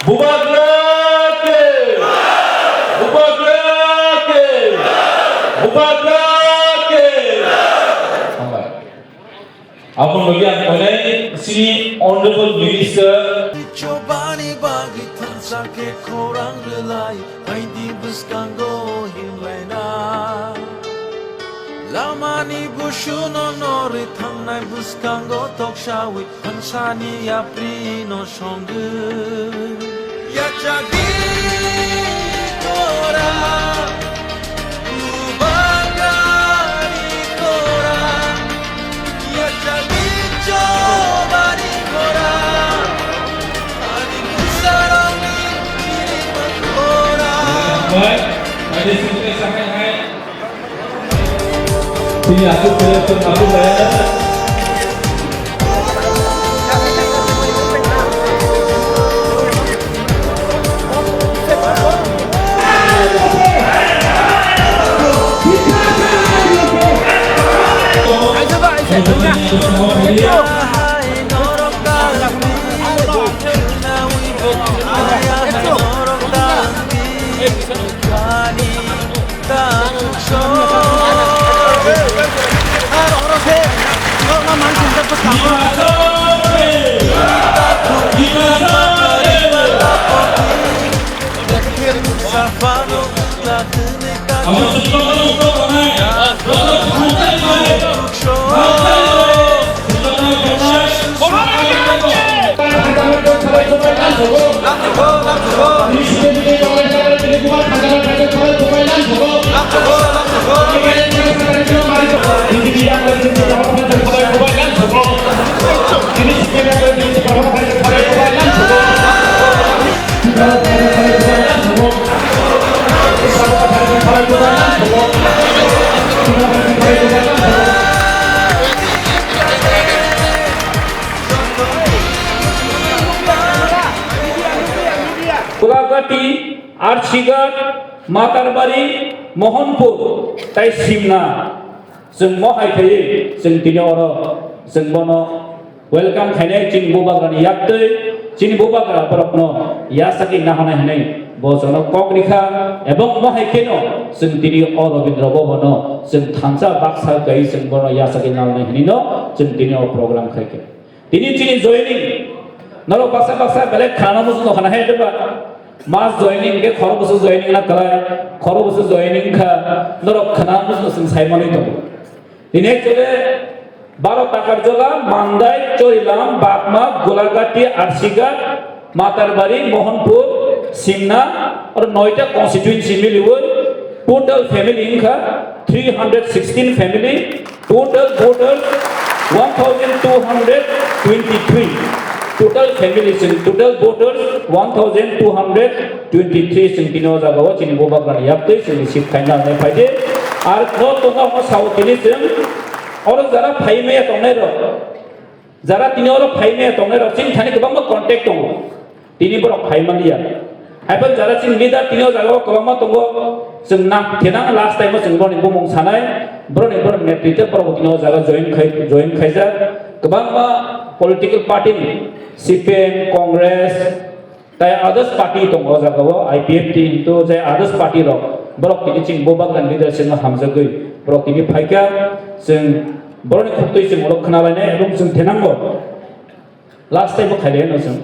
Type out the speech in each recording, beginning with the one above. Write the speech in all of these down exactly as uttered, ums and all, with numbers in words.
Bubagra ke! Bubagra ke! Bubagra ke! Hambai. Aboni bagwi ang koinai chini Honorable Minister. Chobani bagwi thansa khe khorang rwlai, phaidi bwskango himlaina. Lamani busuno norwi thangnai bwskango toksawi thansani yaprino songwi. Yachagwi tora, Bubagrani tora, yachagwi chobani tora, ani bwsarokni kirima tora. Hambai, bai de singkhe sakai hai. Chini aswk khe chwng aswk laya. Golagati, Arsighat, Matarbari, Mohanpur, tai Simna. Chwng mo hai khaiwi, chwng tini oro, chwng bono welcome khainai chini bubagrani yaktwi, chini bubagra borokno yachagwi naharnai hwnwi bo jono kok rikha, ebong mo hai kheno chwng tini o Rabindra Bhavan-o chwng thansa baksa kai chwng bono yachagwi naharnai hwnwi no chwng tini o program khaikha. Tini chini joining, norok baksa baksa belai khana muchung no khana hai diba? Mas joining ke khoro bwswk joining na kwlai, khoro bwswk joining kha, norok khana muchung no chwng sai manwi tongo. Tini actually Baro Takarjola, Mandai, Chorilam, Bakma, Golagati, Arsighat, Matarbari, Mohanpur, Simna, aro noita constituency miliwi total family wngkha three hundred sixteen family, total voters one thousand two hundred twenty-three, total family chwng, total voters one thousand two hundred twenty-three chwng tini o jaga o chini bubagrani yaktwi chwng receive khaina hinwi phaidi. Ar no tongna hwnma sao tini chwng oro jara phai maya tongnai rok, jara tini oro phai maya tongnai rok chini thani kwbangma contact tongo. Tini borok phai manliya. Haiphano jara chini leader tini o jaga o kwbangma tongo. Chwng nang thenang last time o chwng borokni bumung sanai, borokni, borokni netritwe borok tini o jaga join khai, join khaijak. Kwbangma political party ni C P M, Congress, tai others party tongo o jaga o, I P F T hintu je others party rok borok tini chini bubagrani leadership no hamjagwi borok tini phaikha. Chwng borokni khuktwi chwng ulo khna lainai ebong chwng thenango last time o khailai no chwng.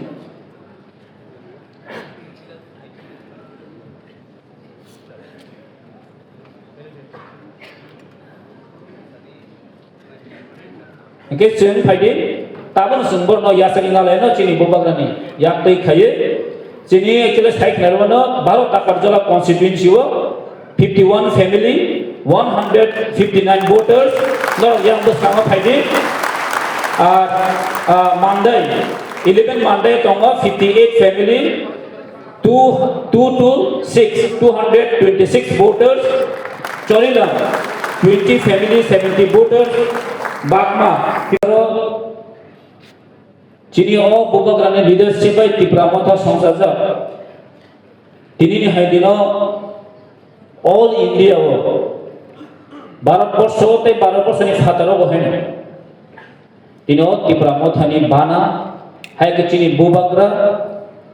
Hingke chwng phaidi, tabuk chwng borokno yachakni nalaino chini bubagrani yaktwi khaiwi. Chini actually sai khlairokno Baro Takarjola constituency o fifty one family, one hundred fifty nine voters, norok yang bwskango phaidi. Ar, ah, Mandai, eleven Mandai tongo fifty eight family, two, two two six, two hundred twenty six voters, Chorilam, twenty family, seventy voters, Bakma, chini o bubagrani leadership bai Tipra Motha songchajak. Tinini hai dino all India o, Bharat borsho tei Bharat borsho ni phataro bo haino. Tini o Tipra Mothani bana hai khe chini bubagra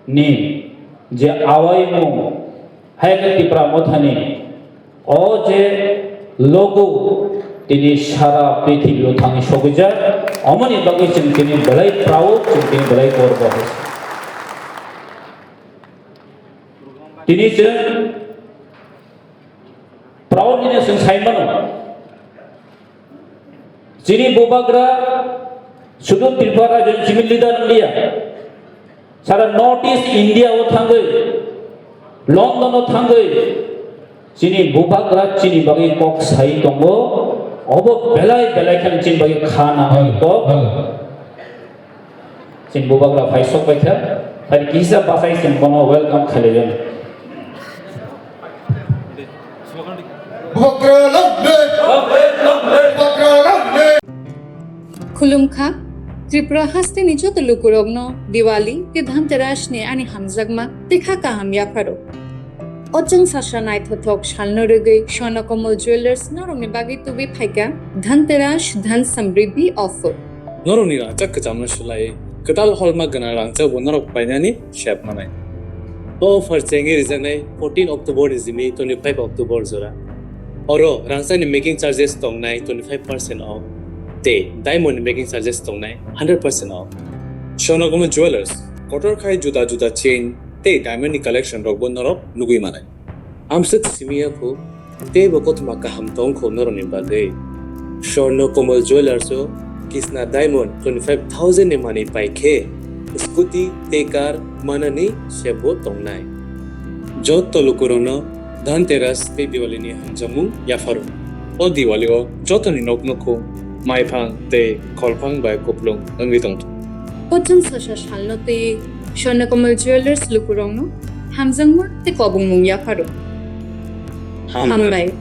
ni Je awaimung hai khe Tipra Mothani o je logo tini sara prithibi o thangwi sogwijak, omoni bagwi chwng tini belai proud, chwng tini belai gorbo hai se. Tini chwng proud nini chwng sai mano. Chini bubagra sudu Tripura rajyo ni simi leader wngya. Sara North East India o thangwi, London o thangwi, chini bubagra chini bagwi kok sai tongo. Obo belai belai khe chini bagwi kha nangwi kok. Chini bubagra phai sok bai kha. Phai kisa bachai chini bono welcome khlaiwi. Bubagra long live! Bubagra long live! Khulumkha, Tripura hasteni joto lukurokno Diwali tei Dhanteras ni ani hamjakma tei kha kaham yapharo. O chwng sasa naithothok salno rwgwi Swarna Kamal Jewellers norokni bagwi tubui phaikha Dhanteras Dhan Samriddhi offer. Norokni rangchak kwchamno swlaiwi kwtal holma gwnang rangchakbo norok painani sep manai. O offer chengwi rijaknai fourteen October ni simi twenty-five October jora. Oro rangchakni making charges tongnai twenty-five percent off tei diamond ni making charges tongnai hundred percent off. Swarna Kamal Jewellers kotor khai juda juda chain tei diamond ni collection rokbo norok nugwi manai. Amswk simi ya kho, teibo kothoma kaham tong kho norokni bagwi. Swarna Kamal Jewellers o Kisna Diamond twenty-five thousand ni manwi pai khe scooty tei car manani sebo tongnai. Joto lukurokno Dhanteras tei Diwali ni hamjakmung yapharo. O Diwali o jotoni nok nukhung, maiphang tei kholphang bai kuplung wngwi tongthung. O chwng sasa salno twi Swarna Kamal Jewellers lukurokno hamjakma tei kobongmung yapharo. Hambai.